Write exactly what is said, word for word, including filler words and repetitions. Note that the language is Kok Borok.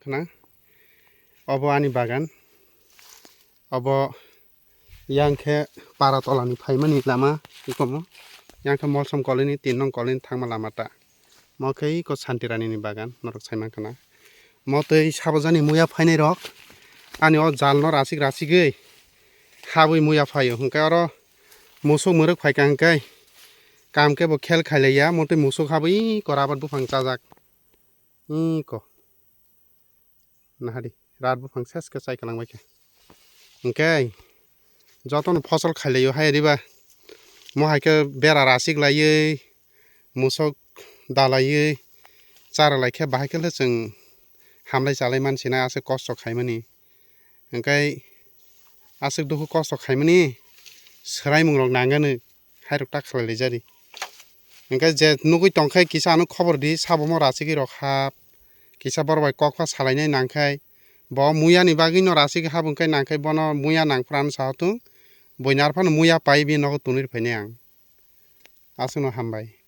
Khna, obo ani bagan. Obo yang khe para tolani phaimani lama, ikomo. Yang khe Molsom colony ni tin nong colony ni thangma lama ta. Mo khe iko Santirani ni bagan, norok saiman khna. Mo tei sabajani muya phainai rok. Ani o jal no rasik rasigwi habwi muya phaio. Hwnkhe oro musuk mwrwk phaikha hwnkhe kam khe bo khel khailaiya. Mo tei musuk habwi iko rabar buphang chajak. Iko. Nahadi, rat buphang ses khe chai kwlangbaikha. Hwnkhe jotono phosol khailaio hai riba. Mo hai khe bera rasik laiwi, musuk dalaiwi, chara lai khe bahai khe le chwng hamlai chalai mansinai aswk kosto khaimani. Hwnkhe aswk dukhu kosto khaimani swraimungrok nangani. Hairok ta khlai laijadi. Hwnkhe je nugwi tongkhe kisa ano khobor di, sabo mo rasigwi rok hap. Kisa borok bai kok pha salainai nangkhai. Bo muya ni bagwi no rasigwi hap wngkhai nangkhai bono muya nangphra ano sahotung. Buini arphano muya pai bini nogo tunwi rwphainai ang. Aswkno hambai.